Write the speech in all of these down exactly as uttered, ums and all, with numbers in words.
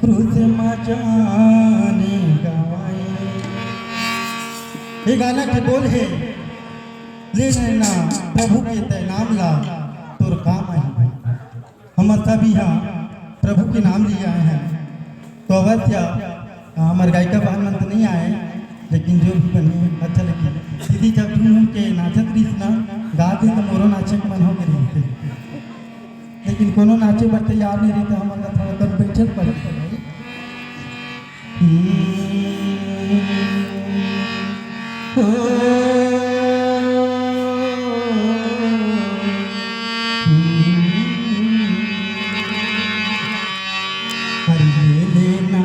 क्रूस म जान गवाए। ये गाना के बोल हे, ले नैना प्रभु के तैं नाम ला, तोर काम आही। हमर सब इहाँ प्रभु के नाम लिए आए हैं, तो अवश्य, अ, हमर गायिका बहन मन तो नहीं आए, लेकिन जो भी बने, अच्छा लगे। दीदी जब झूम झूम के नाचत रहिस ना, गा दे तो मोरो नाचे के मन हो गए रहिस। लेकिन कोनो नाचे बर तैयार नहीं रहिस, हमन ला थोड़ा कन बैठे ल पड़थे भाई। हम्म। ओ। हम्म। अरे ले लेना,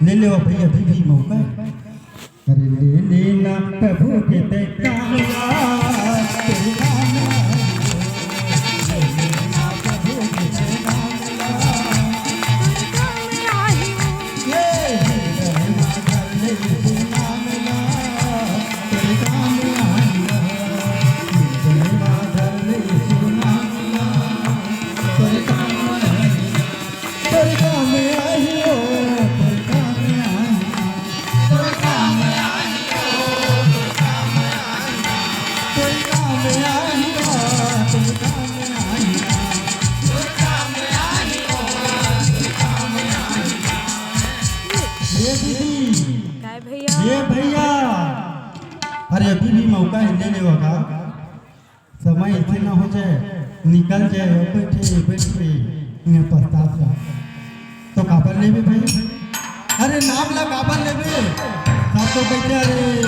ले लेवा भैया, अभी भी मौका है। अरे ले लेना प्रभु के तैं काम ला, तेरे काम ला। ले लेना प्रभु के तैं काम ला। ये हृदय मा धर ले यीशु नाम ला, तेरे काम ला। हृदय मा धर ले यीशु नाम ला, तेरे काम ला। तोर काम आही ओ, तोर काम आही। तोर काम आही ओ, तोर काम आही। तोर काम आही ओ, तोर काम आही। तोर काम आही ओ, तोर काम आही। ये दीदी, काय भैया? ये भैया, अरे अभी भी मौका है, ले लेवा का। समय ऐसे ना हो जाए, निकल जाए, बैठे, बैठे, इहाँ पछतात रहा। तो काबर लेबे भाई? अरे नाम ला काबर लेबे? सब तो कहिथे, "अरे,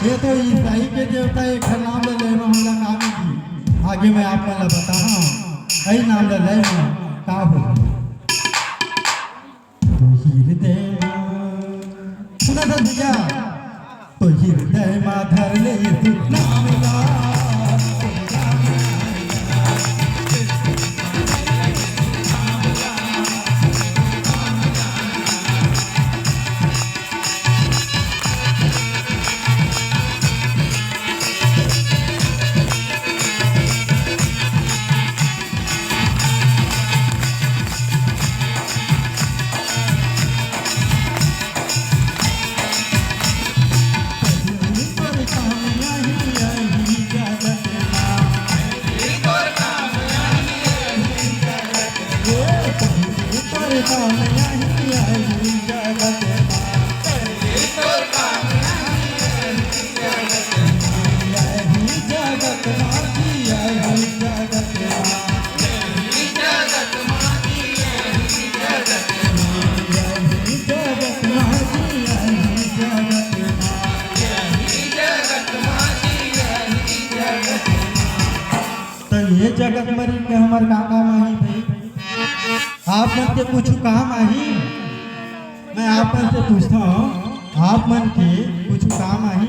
ये तो ईसाई के देवता, एकर नाम ला ले म हमला का मिलही?" आगे मैं आप मन ला बताहूँ, यही नाम ला ले म का होही। तो हृदय मा, सुना था भैया, तो हृदय मा धर ले यीशु नाम ला। तो ये जगत म रहिके हमर का काम आही भाई? आप मन के कुछ काम आही? मैं आप मन से पूछता हूँ, आप मन के कुछ काम आही?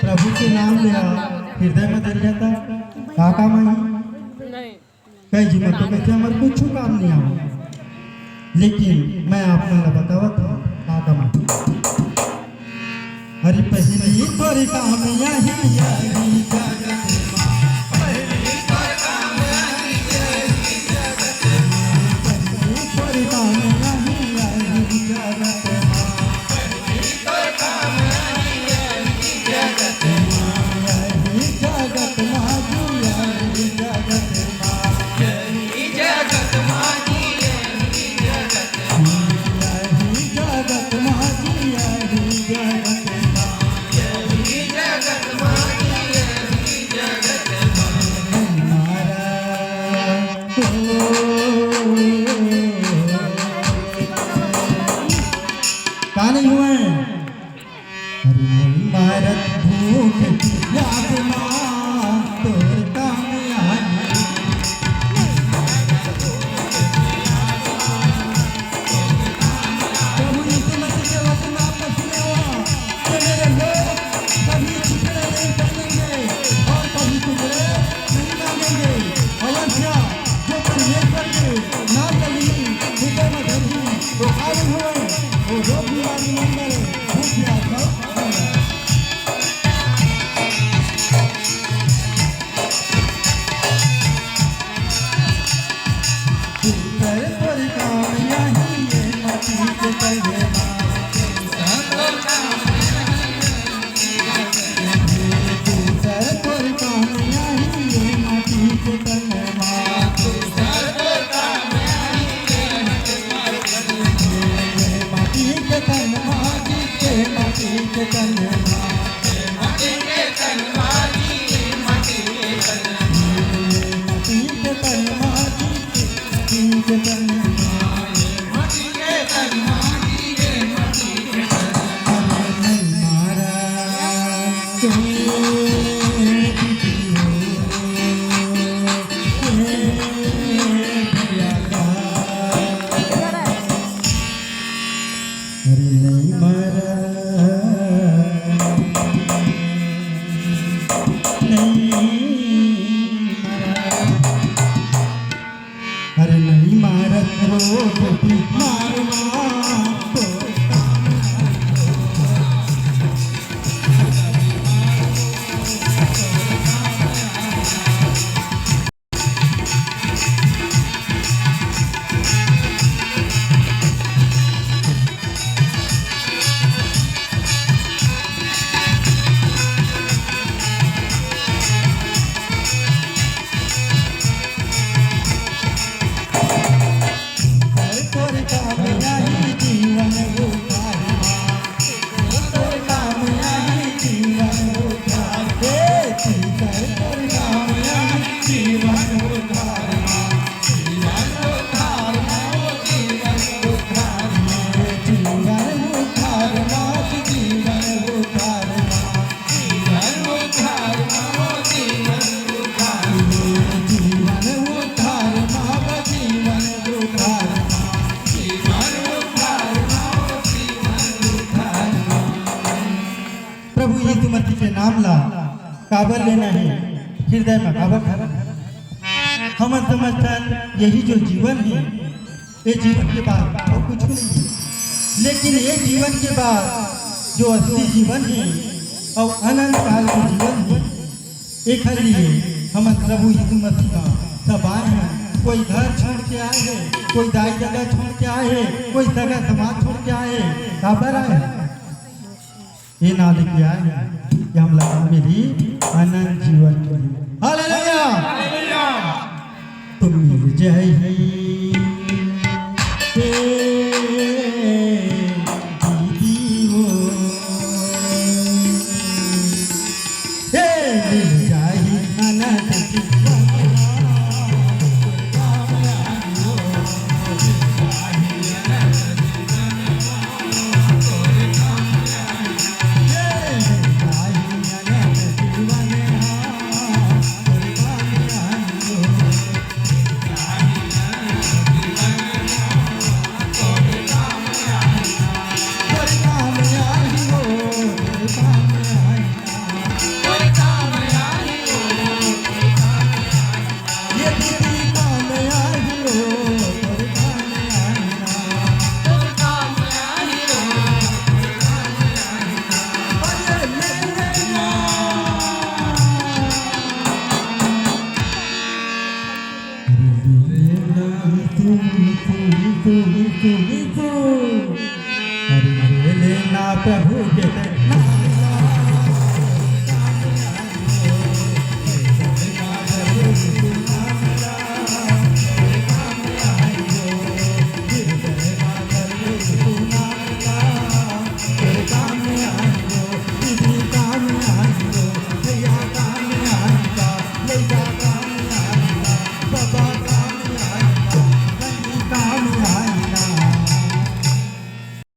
प्रभु के नाम ले हृदय में धर लेता, का काम आही? नहीं। कई जी मत तो कहते हमर कुछ काम नहीं आवा, लेकिन मैं आप मन ला बतावत हूँ का काम आही। अरे पहली तोर काम आही, आही जगत मा। पहली तोर काम आही, आही जगत मा। पहली तोर काम आही, आही जगत मा। पहली तोर काम आही, आही जगत मा। आही जगत मा जी, आही जगत मा। आही जगत मा जी, आही जगत मा। आही जगत मा जी, आही जगत मा। आही जगत मा जी, प्रभु यीशु मसीह के नाम ला काबर लेना हे, हृदय में काबर धरना हे? हमन समझथन यही जो जीवन हे, ये जीवन के बाद और कुछ नहीं है, लेकिन ये जीवन के बाद जो असली जीवन हे और अनंत काल के जीवन हे, एखर लिए हमन प्रभु यीशु मसीह में सब आए हैं। कोई घर छोड़ के आए हैं, कोई दाई ददा छोड़ के आए हैं, कोई सगा समाज छोड़ के आए हैं, काबर आए हैं? ये ना लेके आए हैं कि हम लोग मिली अनंत जीवन के लिए। हालेलुया। तुम मिल जाए हे दीदी वो, हे मिल जाए अनंत जीवन। अरे ले लेना प्रभु